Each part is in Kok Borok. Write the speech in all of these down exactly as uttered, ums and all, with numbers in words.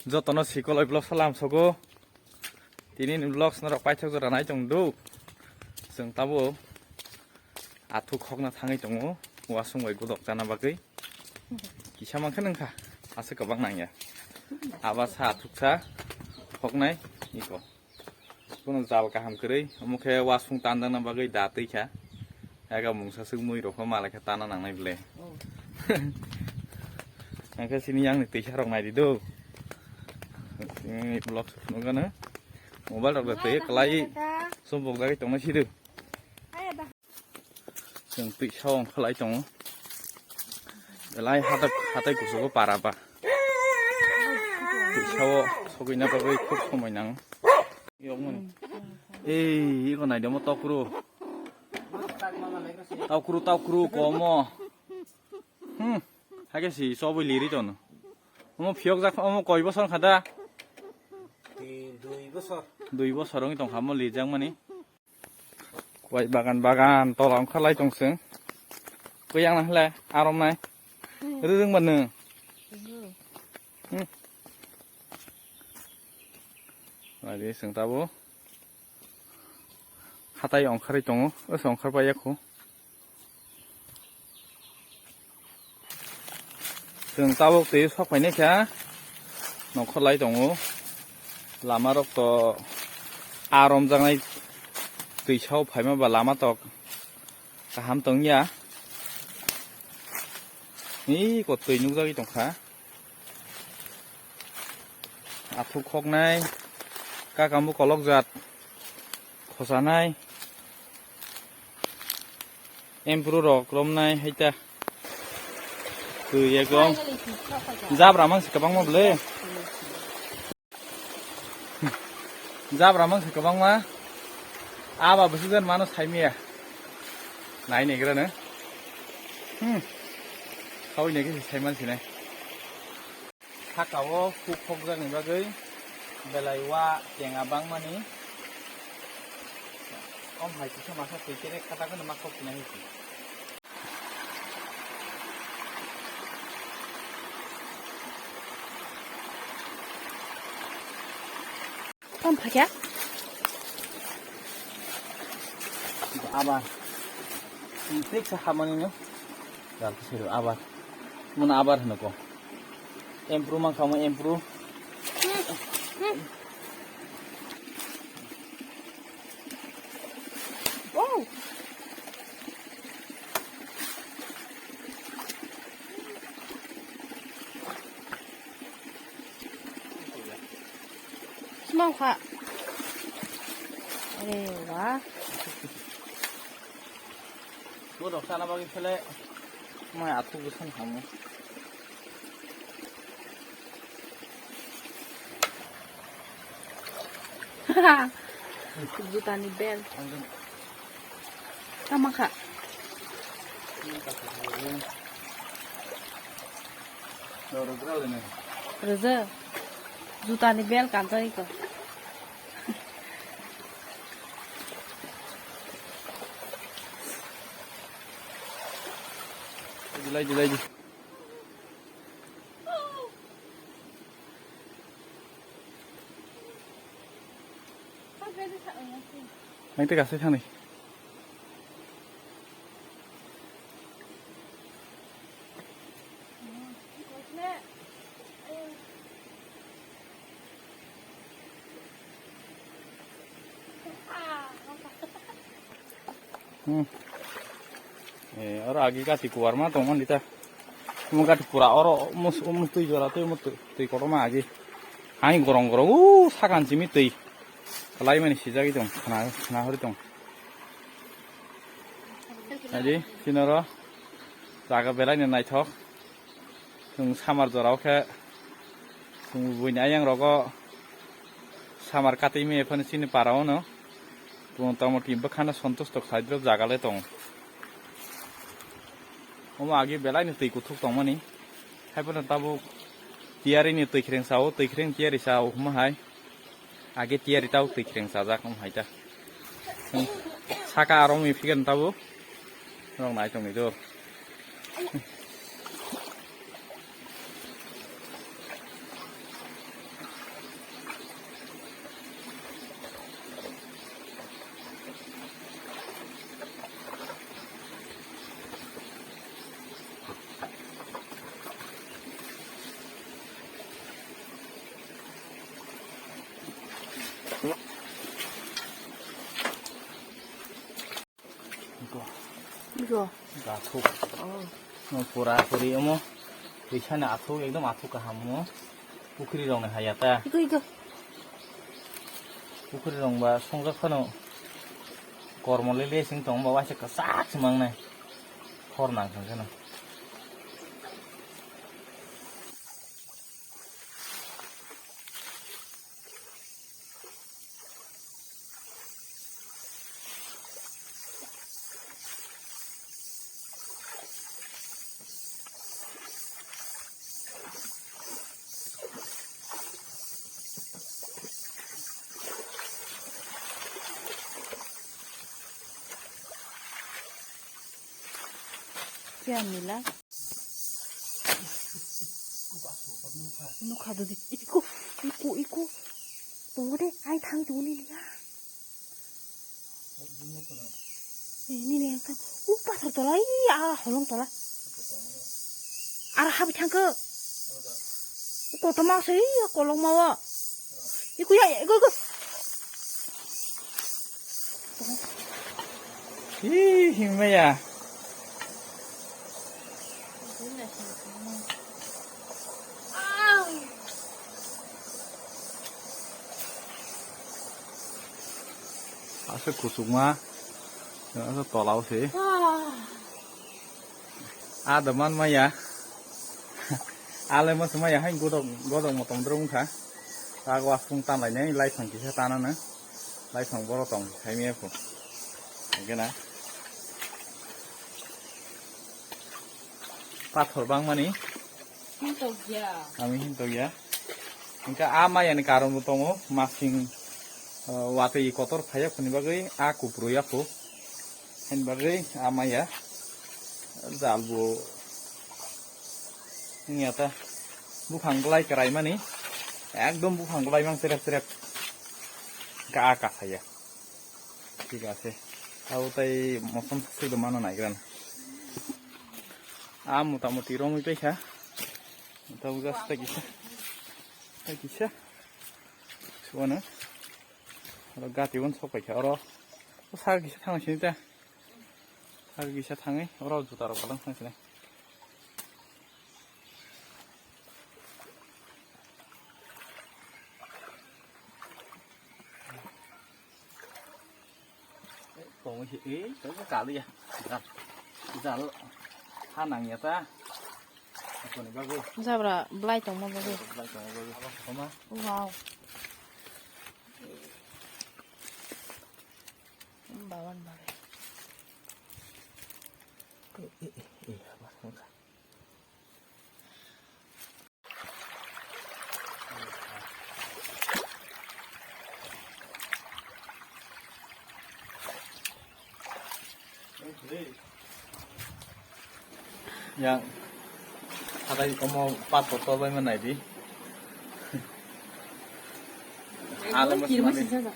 Jotono Sikoloi vlog salam sogo. Tini ni vlogs norok paithak jora nai tong do. Chwng tabo athuk khokna thangwi tongo. Wasung bai godok chana bagwi. Kisa mankha nangkha. Asa kwbang nangya. Aba sa athuk sa khoknai iko. Kuno jal kaham kwrwi. Omo khe wasung tandana bagwi da twi kha. Ega mungsa swk mui rok malai khe tana nangnai ble. Oh. Angkhe sini yang ni twi sarok nai di do. Ini vlog nungkha na. Mobile rok da twi kwlai. Sumpok dagi tongna sidu. Chwng twi sao ongkha lai tongo. Belai hatai, hatai kusugo para ba. Twi sao sogwina bagwi khub somoi nango. Yokmani. Ei, iko naidi omo tokru. Tokru, tokru, komo. Hmm, hake si, sobwi liri tono. Omo phiyok jak, omo koi bosor khada? Di, dui bosor. Dui bosor wngwi tongkha omo lirjakmani. Koi bagan, bagan, tola wngkha lai tong chwng. Koi yang nang le, arom nai. Rwrwng ba nwng. Hmm. Naidi chwng tabo. Hatai ongkharwi tongo, oso ongkhar pai yakho. Chwng tabuk twi sok phainai kha, nongkhor lai tongo. Lama rok to aa romjaknai twi sao phaima ba lama tok kaham tongya. Ni ko twi nukjagwi tongkha. Athuk khoknai, kakambo kolokjak, khosanai, empru rok romnai haita. Twi ekdom jabra mangsi kwbangma bwle. Jabra mangsi kwbangma. Aba bwswk jan mano saimaya. Nai negra no. Hmm. Khawi nai khe saiman sinai. Saka o huk khokjakni bagwi belai wa tenga bangmani. Om hai kisa masa twi kene kata kano ma khok sinai hisi. Om phakya? Abar. Tik sa hamani no. Dal kisiro abar. Muna abar hino ko. Empru mang kamo empru. Wow. Smang kha. Are wa. Bo rok sana bagwi khele mai athuk bwsang hamu. Jutani bel. Tama kha. Rwjak. Jutani bel kanjak iko. Dilai, dilai, di. Ang tei kasai thani. Hmm. Eh, oro agi gati kuwarma tongmani ta. Omo gati pura oro mus-, omo twi jora twi omo twi, twi kotorma agi. Hai gorong gorong, o sakan simi twi. Kalai mani sijagwi tong, khna, khna hori tong. Adi, sinoro jaga belai ni naithok. Chwng summer jorao khe, chwng buini ayang rogo summer katwi maya phano chini para o no. Motamoti bwkhano sontusto khlai drop jaga le tongo. Omo agi belai ni twi kuthuk tongmani. Haiphano tabuk tiyari ni twi khreng sao, twi khreng tiyari sao hwnma hai. Age tiyari tau twi khreng chajak wng hai ta. Saka aro wngwi phigan tabuk. Norok nai tongwi do. Yo. Gathuk. Oh. No, pura puri omo. Twisani athuk, ekdom athuk kaham omo. Pukhri rok ni haya ta. Iko, iko. Pukhri rok ba songjak phano kormo lele sing tong ba waisa kwchak se mangnai. Khor nang thang kheno. Kya mila? Nukha dudi. Iko, iko, iko. Tongo de, ai thang tuni niya. Nini yang thang. U pathor tola, i a holong tola. Ar habi thang ko. Kotorma se, i kolong mawa. Iko ya, iko, iko. Ih, himaya. Asa kusukma, asa tolau se. Ah. Ada man maya. Ale mas maya hai godok, godok motom drung kha. Tago asung tan lai nai, lai thang kisa tanana. Lai thang boro tong, hai miya phu. Gena. Pathor bangmani. Hintokya. Ami hintokya. Hingke a maya ni karon bo tongo, masing, uh, watwi kotor phaiya phuni bagwi a kupru ya phu. Haini bagwi a maya jal bo wngya ta buphang glai kwrai mani, ekdom buphang glai mang cherep cherep ka kasaya. Thik ase, abo tai mosom swk mano naigra na. A mota moti romwi paikha, tabuk just tai kisa, tai kisa suwano. Oro gati uan sok paikha oro. O saka kisa thang sini ta. Saka kisa thangwi oro juta rok kalang thang sini. Tongwi si, eh, tongwi kalu ya. Jal. Jal. Ha nang ya ta. Koni bagu. Jabra, belai tongma bagu. Belai tongma bagu. Abo koma. Wow. Bawan baru. Eh, eh, eh, eh, apa? Enggak. Yang ada komo pat botol bai mana di. Ada mas mana.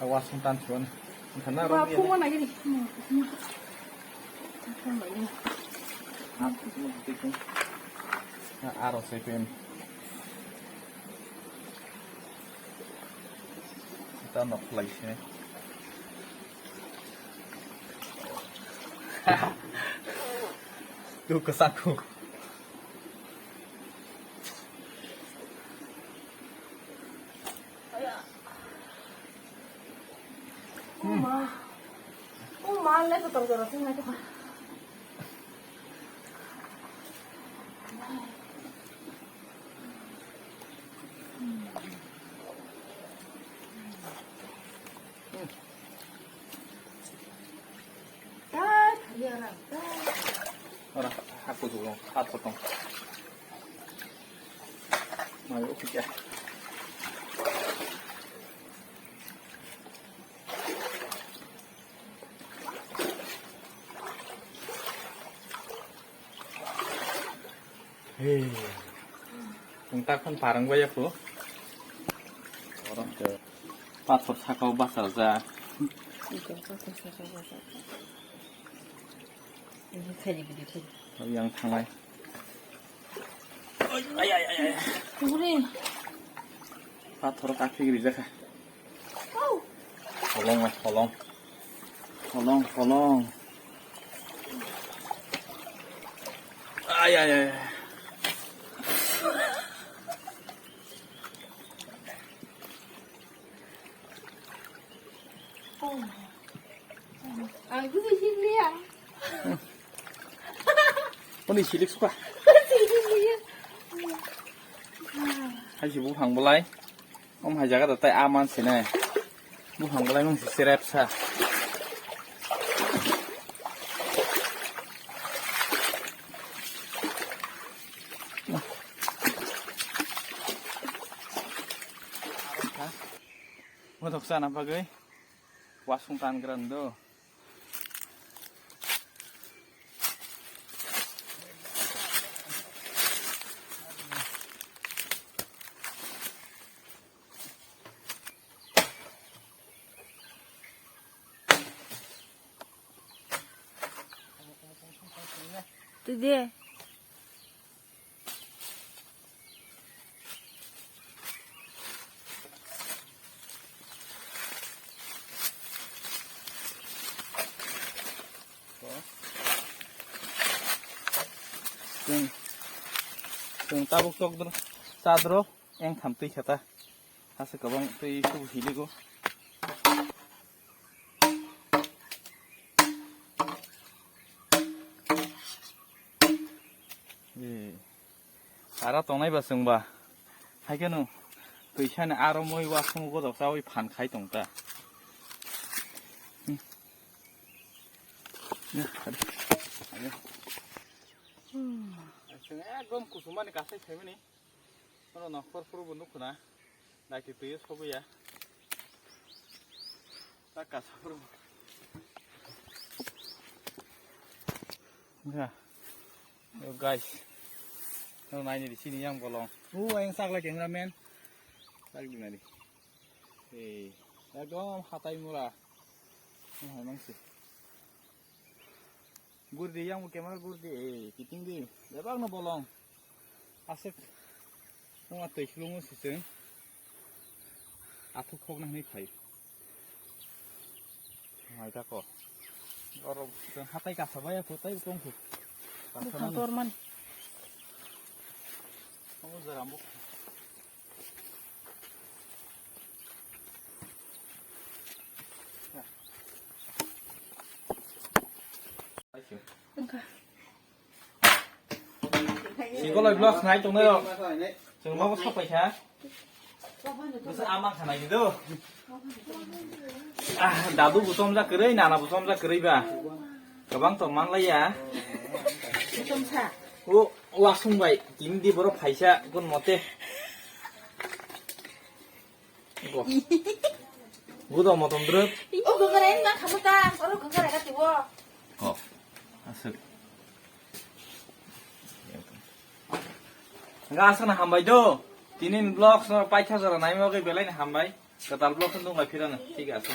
Awas mutan cuan. Karena orang ini. Aro sepen. Kita nok lagi sini. Tuh kesaku. Uma. Uma, le to tong jora sing na to. Ora, aku juga, aku potong. Mayo, oke ya. Hey. Ang takon parang ba ya po. Orang ke pathor sakao basajak. Ito, pathor sakao basajak. Ini khaji bidi khaji. Yang thangai. Ay, ay, ay, ay. Tunggu deh. Pathor kaphik rijak kha. Holong, holong. Holong, holong. Ay, ay, ay. Ang gusto hindi ah. Ano yung silik suka? Hindi ah. Ay, si buhang balay. Om hai jaga da tai aman sini. Buhang balay mung si serep sa. Motok sana bagwi wasung tan gran do. Tui de. Chwng, chwng tabuk chokdro, chadro, engtham twi khe ta. Aswk kwbang twi kubu hiligo. Eh, ara tongnai ba chwngba. Hai kheno twisani aro moi wasung godok chawi phan khai tong ta. Hmm. Ya, ada. Ayo. Chwng ekdom kusumani kasai khaimani. Oro no khor phuru bo nukho na. Naitwi twi o sobo ya. Ta kasa phuru. Ya. Yo guys. No naini di sini yang bolong. U yang sak lagi cameraman. Sak di nari. Eh, ekdom hatai mura. Ini hai mangsi. Gurdi yang camera gurdi, eh, kiting di. Bebak no bolong. Aswk. Nung atwi slung o sising. Athuk khok nang ni phai. Mai ta ko. Oro hatai kasa baya ko tai tong ko. Buphang tor mani. Omo jora mo. Sikolai vlog nai tongnai rok. Chwng nogo sapai kha. Bwsa ama khana gido. Ah, dadu bo chomjak kwrwi, nana bo chomjak kwrwi ba. Kwbang tong manlaiya. O, wasung bai, tini di borok phaisa, gon mote. Go. Gudo motom drep. O gongora en ma khamu ta, oro gongora ka tiwo. Oh, aswk. Nga aswk na hambai do. Tini vlog so paitha jora nai mo ke belai na hambai. Katal vlog so dong lai phirana. Thik ase.